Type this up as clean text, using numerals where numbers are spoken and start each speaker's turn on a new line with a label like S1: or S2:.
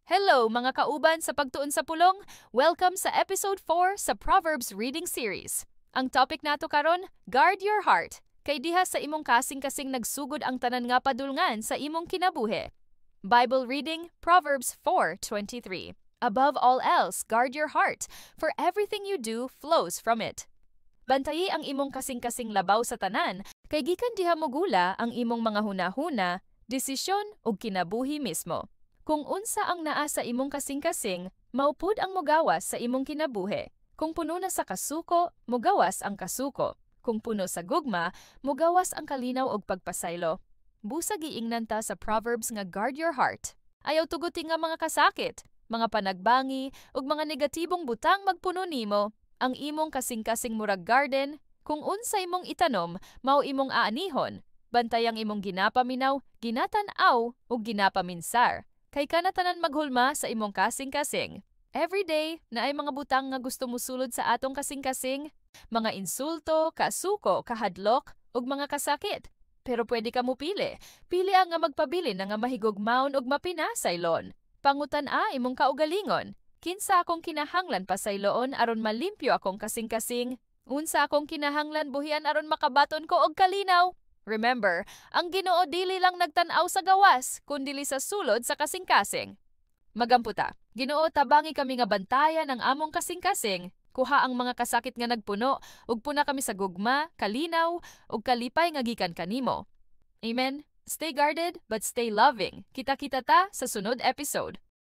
S1: Hello, mga kauban sa pagtuon sa pulong. Welcome sa episode 4 sa Proverbs reading series. Ang topic nato karon, guard your heart. Kay diha sa imong kasing-kasing nagsugod ang tanan nga padulngan sa imong kinabuhi. Bible reading, Proverbs 4:23. Above all else, guard your heart, for everything you do flows from it. Bantayi ang imong kasing-kasing labaw sa tanan, kay gikan diha mogula ang imong mga hunahuna, desisyon ug kinabuhi mismo. Kung unsa ang naa sa imong kasing-kasing, mao pud ang mogawas sa imong kinabuhi. Kung puno na sa kasuko, mogawas ang kasuko. Kung puno sa gugma, mogawas ang kalinaw og pagpasaylo. Busa giingnan ta sa Proverbs nga guard your heart. Ayaw tuguti nga mga kasakit, mga panagbangi ug mga negatibong butang magpuno nimo. Ang imong kasing-kasing murag garden, kung unsa imong itanom, mao imong aanihon. Bantay ang imong ginapaminaw, ginatan-aw ug ginapaminsar. Kay kana tanan maghulma sa imong kasing-kasing. Every day, naay mga butang nga gusto musulod sa atong kasing-kasing, mga insulto, kasuko, kahadlok, ug mga kasakit. Pero pwede ka mupili. Pili ang nga magpabilin na nga mahigugmaon ug mapinasaylon. Pangutan-a imong kaugalingon. Kinsa akong kinahanglan pasayloon aron malimpyo akong kasing-kasing? Unsa akong kinahanglan buhian aron makabaton ko og kalinaw? Remember, ang Ginoo dili lang nagtan-aw sa gawas, kundili sa sulod sa kasing-kasing. Magampo ta. Ginoo, tabangi kami nga bantayan ang among kasing-kasing. Kuha ang mga kasakit nga nagpuno, ug puna kami sa gugma, kalinaw, ug kalipay nga gikan kanimo. Amen. Stay guarded, but stay loving. Kita-kita ta sa sunod episode.